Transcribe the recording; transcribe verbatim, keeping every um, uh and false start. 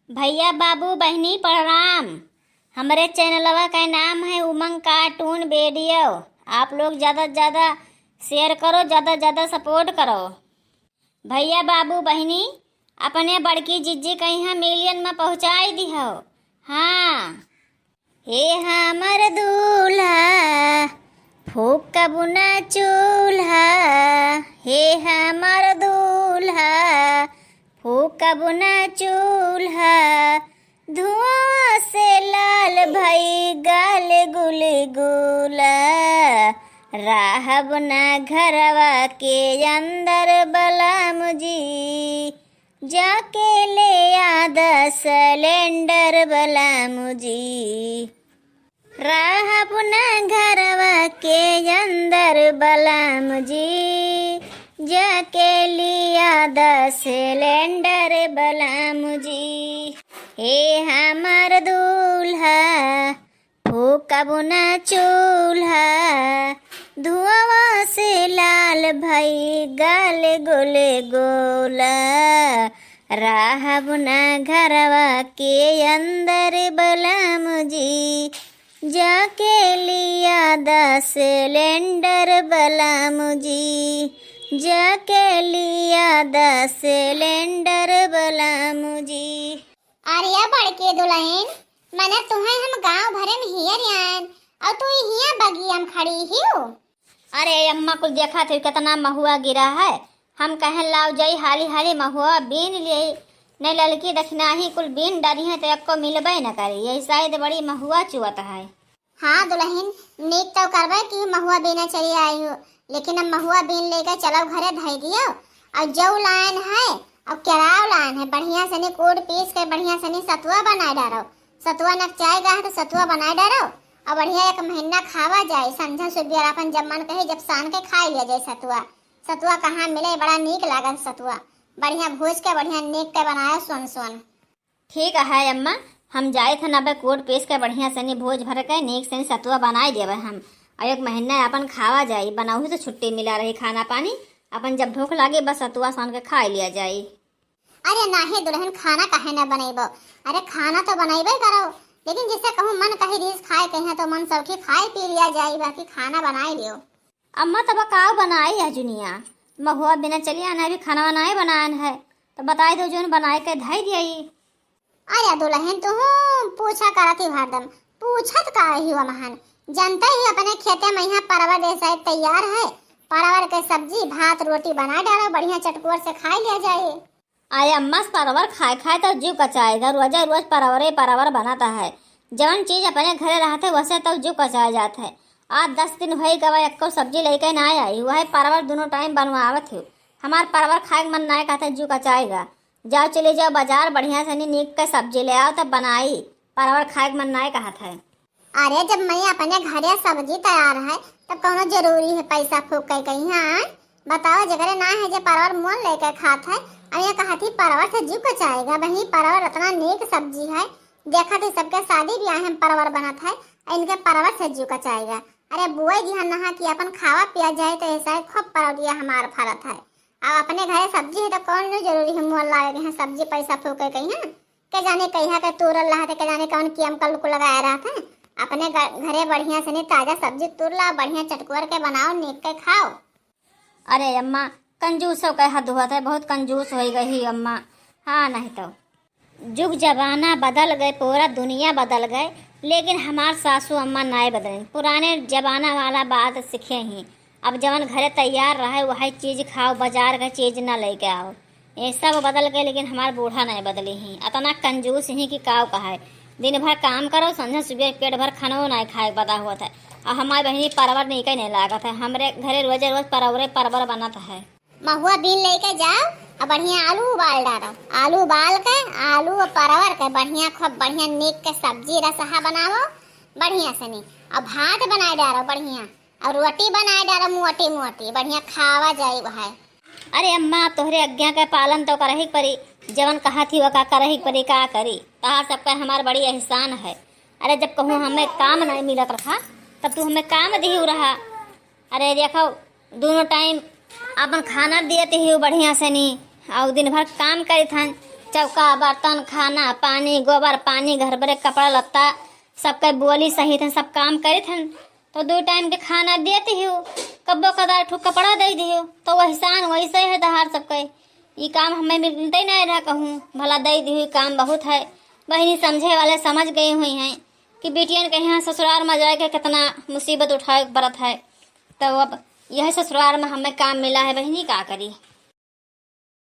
भैया, बाबू, बहिनी, प्रणाम। हमरे चैनलवा का नाम है उमंग कार्टून वीडियो। आप लोग ज्यादा से ज्यादा share करो, ज्यादा से ज्यादा support करो। भैया, बाबू, बहिनी, अपने बड़की जिज्जी कहिया million में पहुँचाई दिहो। हाँ। हे हमर दूल्हा, फूकब ना चूल्हा, हे हमर दूल्हा, फूकब ना चूल्हा, धुआं से लाल भई गाल गुलगुला, रहब ना घरवा के अंदर बलम जी, जाके ले आ द सिलेंडर बलम जी। रहब ना घरवा के अंदर बलम जी, जाके लिया द सिलेंडर बलम जी। हे हमर दूल्हा, फूकब ना चूल्हा, धुआं से लाल भई गाल गुलगुला, रहब ना घरवा के अंदर बलम जी, जाके लिया द सिलेंडर बलम जी, जाके लिया द सिलेंडर बलम जी। अरे बड़के दुलहिन, मने तुहैं हम गाँव भरे में हेरि आएन, अउर तू हियाँ बगिया में खड़ी हिउ। अरे अम्मा, कुल देखत हिउ केतना महुआ गिरा है। हम कहेन लाव जाई हाली हाली महुआ बीन लेई, नहीं ललकी दखिनाही कुल बीन डारी है तो एक्को मिलबे न करी। यही शायद बड़ी महुआ चुअत है। हाँ दुलहिन, नीक तउ करबे कि महुआ बीने चली आई हो, लेकिन अब महुआ बीन लेके चलो घरे धई दियो। अउर जौ लाएन है, अउर केराव लाएन है, बढ़िया सनी कूट पीस के बढ़िया सनी सतुआ बनाए डारो। सतुआ नकचाए गा है तो सतुआ बनाए डारो, अउर बढ़िया एक महीना खावा जाए। संझा सुबेर अपन जब मन कहे जब सान के खाई लिया जाए सतुआ। सतुआ कहाँ मिले, बड़ा नीक लागत सतुआ। बढ़िया भूज के बढ़िया नीक के बनायो सोन सोन। ठीक है अम्मा, हम जाइत हन अबे कूट पीस के बढ़िया सनी भूज भर के नीक सनी सतुआ बनाई देबे हम। अउर एक महीना अपन खावा जाई, बनउही तो छुट्टी मिला रही खाना पानी, अपन जब भूख लागे बस सतुआ सान के खाई लिया जाई। अरे नाहीं दुलहिन, खाना काहे न बनइबो? अरे खाना तो बनइबे करो, लेकिन जिसे कहूँ मन कही दिहिस खाए कहिया तो मन सौखी खाए पी लिया जाई, बाकी खाना बनाई लियो। अम्मा, तब का बनाई है जुनिया? महुआ बिना चली आना, अभी खाना बनाए बनान है, तो बताई दो जोन बनाए के धई दिया। अरे दुलहिन, तुहूँ पूछा करत ही हरदम, पूछत का रही हो महन? जनते ही अपने खेते में यहाँ परवर जैसा एक तैयार है, परवर के सब्जी, भात, रोटी बनाए डारो, बढ़िया चटकोर से खाई लिया जाए। अरे अम्मा, परवर खाए खाए तो जीव कचाएगा, रोजे रोज परवरे परवर बनत है। जवन चीज अपने घरे रहत है वसे तो जीव कचाए जात है। आज दस दिन होई गवा, एक्को सब्जी लेके ना आई, वही परवर दोनों टाइम बनवावत हो। हमार परवर खाए के मन ना कहत है, जीव कचाएगा। जाओ चली जाओ बाजार, बढ़िया से नी नीक के सब्जी ले आओ तब बनाई, परवर खाए के मन ना कहत है। अरे जब मैं अपने घरे सब्जी तैयार है तब कौनो जरूरी है पैसा फूक के कहीं, हाँ? बताओ, जेकरे ना है जे परवर मोल लेके खात है, अब ये कहत ही परवर से जीव कचाएगा। बहिनी, परवर इतना नीक सब्जी है, देखत ही सबके शादी ब्याह में परवर बनत है, और इनके परवर से जीव कचाएगा। अरे बोए दिहन नहा कि अपन खावा पिया जाए, तो ऐसा है खूब परवरिया हमार फरत है। अब अपने घरे सब्जी है तो कौन लो जरूरी है मोल लावे के हैं सब्जी पैसा फूके के हैं? के जाने कहिया के तूरल रहत है, के जाने कौन chemical को लगाए रहत है। अपने घ-, घरे बढ़िया से नी ताजा सब्जी तूर लाओ, बढ़िया चटकोर के बनाओ, नीक के खाओ। अरे अम्मा, कंजूसो के हद होत है, बहुत कंजूस होई गई ही अम्मा। हाँ, नहीं तो जुग जमाना बदल गए, पूरा दुनिया बदल गए, लेकिन हमार सासू अम्मा नाय बदलिन। पुराने जमाना वाला बात सीखे ही। अब जवन घरे तैयार रहे, वही चीज खाओ, बाजार के चीज ना लेके आओ। ये सब बदल गए, लेकिन हमार बूढ़ा नाय बदली ही। अतना कंजूस ही कि काव कहाए। दिन भर काम करो, संझा सुबह पेट भर खानो नाय खाए के बदा होत है। और हमारी बहिनी परवर नहीं कहीं नहीं लागत है। हमरे घरे रोजे रोज परवरे परवर बनत है। महुआ बीन लेके जाओ और बढ़िया आलू उबाल डालो। आलू उबाल के आलू और परवर के बढ़िया, खूब बढ़िया नीक के सब्जी रसहा बनाओ बढ़िया से नी, और भात बनाए डालो बढ़िया, और रोटी बनाए डालो मोटी मोटी, बढ़िया खावा जाई वह। अरे अम्मा, तोहरे आज्ञा के पालन तो करही के पड़ी, जवन कहत ही वो का करही के पड़ी, का करी? तहार सबका हमार बड़ी एहसान है। अरे जब कहूँ हमें काम नहीं मिलत रहा तब तू हमें काम दिहू रहा। अरे देखो, दोनों टाइम अपन खाना दियत ही बढ़िया से नी, और दिन भर काम करित हन, चौका, बर्तन, खाना, पानी, गोबर, पानी, घर भरे कपड़ा लत्ता, सबके बोली सहित हैं, सब काम करित हैं, तो दो टाइम के खाना देती हूँ, कब्बो कदार ठू कपड़ा दे दियो, तो वैसान वैसे है दहार सबके। ई काम हमें मिलते नहीं रहा कहूँ, भला दे दी हुई काम बहुत है। बहिनी समझे वाले समझ गई हुई हैं कि बिटियन के यहाँ ससुराल में जाए के कितना मुसीबत उठाए के पड़त है। तो अब यह ससुराल में हमें काम मिला है बहिनी, का करी।